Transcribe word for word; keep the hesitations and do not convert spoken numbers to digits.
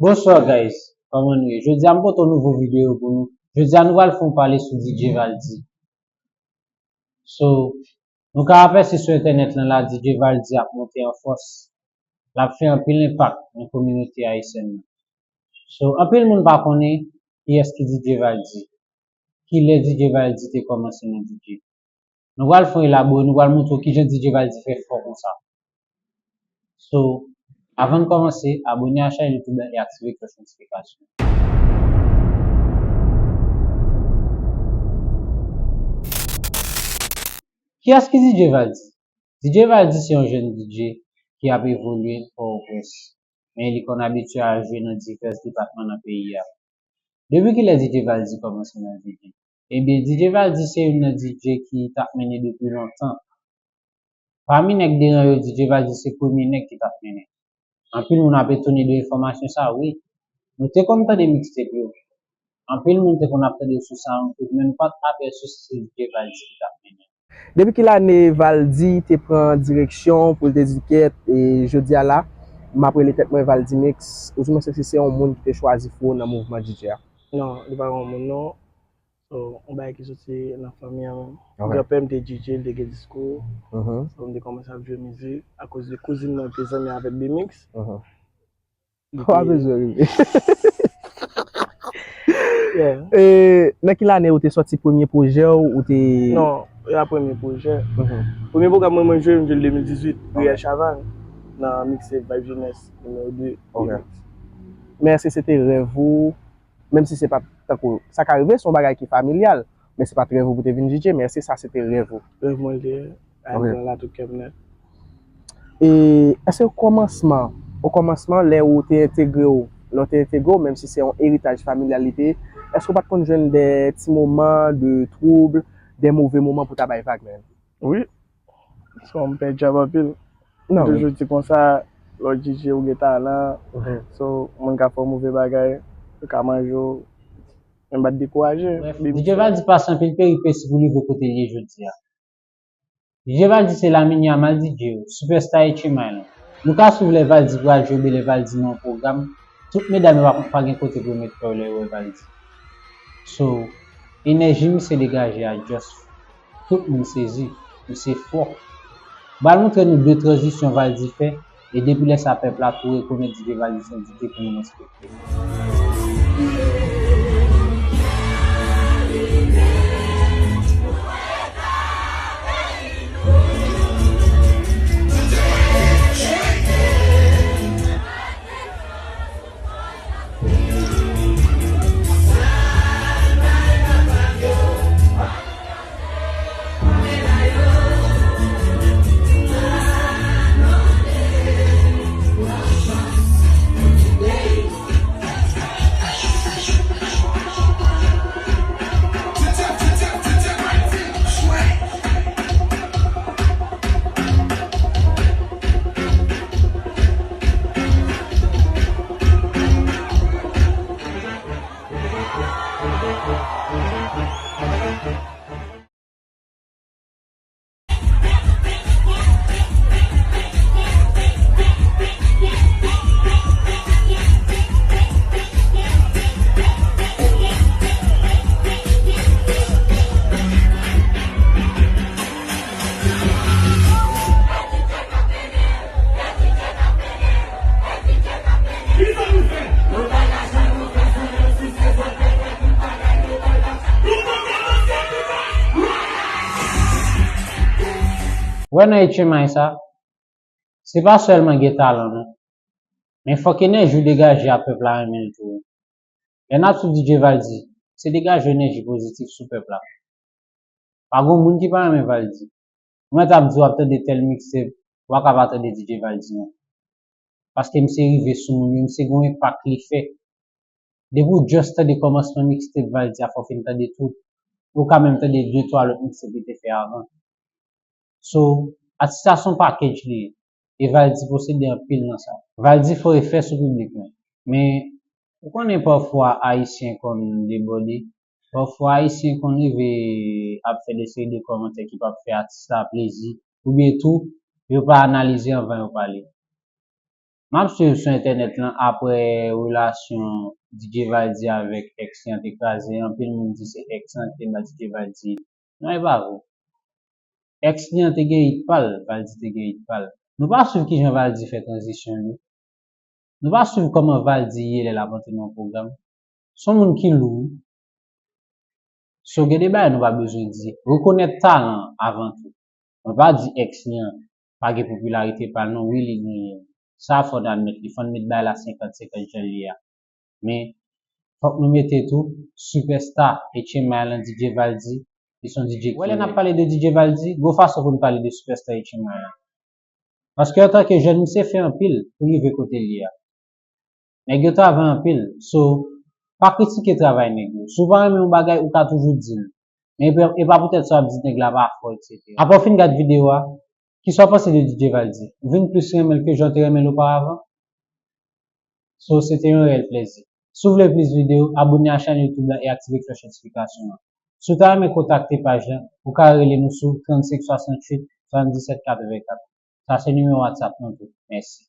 Bonsoir guys, kòman nou ye? Jodi a m pote yon nouvo videyo pou nou. Jodi a nou pral fè yon pale sou D J Valdy. So, nou ka apèsi sou entènèt lan la, D J Valdy ap monte an fòs. L ap fè anpil enpak nan kominote ayisyèn nan. So, anpil moun pa konnen kiyès ki D J Valdy. Kilè D J Valdy te kòmanse nan D J? Nou pral fè yon elabore, nou pral montre w kijan D J Valdy fè fò konsa. So, avan n kòmanse, abone a chanèl YouTube la e aktive klòch notifikasyon. Kiyès ki D J Valdy? D J Valdy se yon jèn D J ki ap evolye Pòtoprens, men li konn abitye al jwe nan divès depatman nan peyi a. Depi kilè D J Valdy kòmanse nan D J? Ebyen, D J Valdy se youn nan D J ki t ap mennen depi lontan. Pami nèg deran yo, D J Valdy se premye nèg ki t ap mennen. Anpil moun ap etone de enfòmasyon sa, wi. Nou te konn tande mixtape yo. Anpil moun te konn ap tande sou SoundCloud, men nou pa t apèsi si se D J Valdy ki t ap mennen. Depi ki lane Valdy te pran direksyon pou l te di, "Kèt, e jodi a la, m ap rele tèt mwen Valdy Mix"? Oudimwens, èske se yon moun ki te chwazi fou nan mouvman D J a? Non, li pa yon moun, non. So, yon bagay ki soti nan fanmi an menm. Ok. Granpè m te D J, li te gen disko. Mhm. So, m te kòmanse ap jwe mizik akoz de kouzin mwen te zanmi avèk B-Mix. Mhm. Li Ou pa te bezwen rive. Yeah. E, nan ki lane ou te sòti premye pwojè w, ou te Non, e a premye pwojè. Mhm. Premye pwogram mwen, mwen jwe, m jwe l de mil dizuit, Ok. Riel Chavannes, nan mixtape Vibe Jeunesse, nimewo de, Ok. Remix. Men èske se te rèv ou, menm si se pa tankou, sa ka rive, se yon bagay ki familyal, men se pa t rèv ou pou te vin D J, men èske sa se te rèv ou? Rèv mwen l te ye, a Ok. Pran la tout kè m nèt. E èske okòmansman, okòmansman, lè ou te entegre w, lè w te entegre w, menm si se yon eritaj familyal li te ye, èske ou pa t konn jwenn de ti moman de twoub, de move moman pou ta bay vag, menm? Wi. So, m pè djab anpil. Non, M toujou di konsa, lè w D J ou gen talan. Mhm. So, moun ka fè w move bagay, yo ka manje w, men m pa t dekouraje. Bref, Baby D J Valdy pase anpil peripesi pou l rive kote l ye jodi a. D J Valdy se Lamine Yamal D J yo, sipèsta H M I lan. Nou ka swiv lè Valdy pral jwe oubyen lè Valdy nan yon pwogram. Tout medam yo pa, pa gen kote pou yo met kò yo lè yo wè Valdy. So, enèji misye degaje a just fou. Tout moun sezi. Misye fò. M pral montre nou de tranzisyon Valdy fè, e depi lè sa pèp la tou rekonèt D J Valdy se yon D J pou nou respekte. Wè nan H M I sa, se pa sèlman gen talan non, men fòk enèji w degaje a pèp la renmen l tou wi. Lè n ap swiv D J Valdy, se degaje enèji pozitif sou pèp la. Pa gon moun ki pa renmen Valdy. Mwen t ap di w ap tande tèl mixtape, ou pa ka pa tande D J Valdy non. Paske misye rive sou moun yo, misye gon enpak li fè. Depi w just tande kòmansman mixtape Valdy a, fò w fin tande tout. Ou ka menm tande de twa lòt mixtape li te fè avan. So, atis la se yon package li ye. E Valdy posede anpil nan sa. Valdy fè efè sou piblik lan. Men, ou konnen pafwa Ayisyen konn debòde. Pafwa Ayisyen konn rive ap fè de seri de kòmantè ki p ap fè atis la plezi. Oubyen tou, yo pa analize anvan yo pale. M ap swiv sou entènèt lan apre relasyon D J Valdy avèk ex li an te kraze, anpil moun di se ex lan ki te ba D J Valdy. Non, e pa vre. Ex li an te gen hit pa l, Valdy te gen hit pa l. Nou pa swiv kijan Valdy fè tranzisyon li. Nou pa swiv kòman Valdy ye lè l ap antre nan yon pwogram. Se yon moun ki lou. So, gen de bagay nou pa bezwen di. Rekonèt talan avan tou. Mwen pa di ex li an pa gen popilarite pa l non, wi, li genyen. Sa fò n admèt li, fò n met bagay la senkant senkant jan l ye a. Men, fòk nou mete tou, sipèsta H M I lan, D J Valdy, li se yon D J ki... Wè, lè n ap pale de D J Valdy, gon fason pou n pale de sipèsta H M I lan. Paske antanke jèn, misye fè anpil pou rive kote l ye a. Nèg yo travay anpil, so, pa kritike travay nèg yo. Si w pa renmen yon bagay, ou ka toujou di l. Men e pa, e pa poutèt sa w ap di nèg la pa fò, etsetera. Apre w fin gad videyo a, kisa w panse de D J Valdy? Ou vin plis renmen l ke jan w te renmen l oparavan? So, se te yon reyèl plezi. Si w vle plis videyo, abòne a chèn YouTube la e aktive klòch notifikasyon an. Si w ta renmen kontakte paj la, ou ka rele nou sou trannsenk swasanntuit tranndisèt katrevenkat. Sa se nimewo WhatsApp nou tou. Mèsi.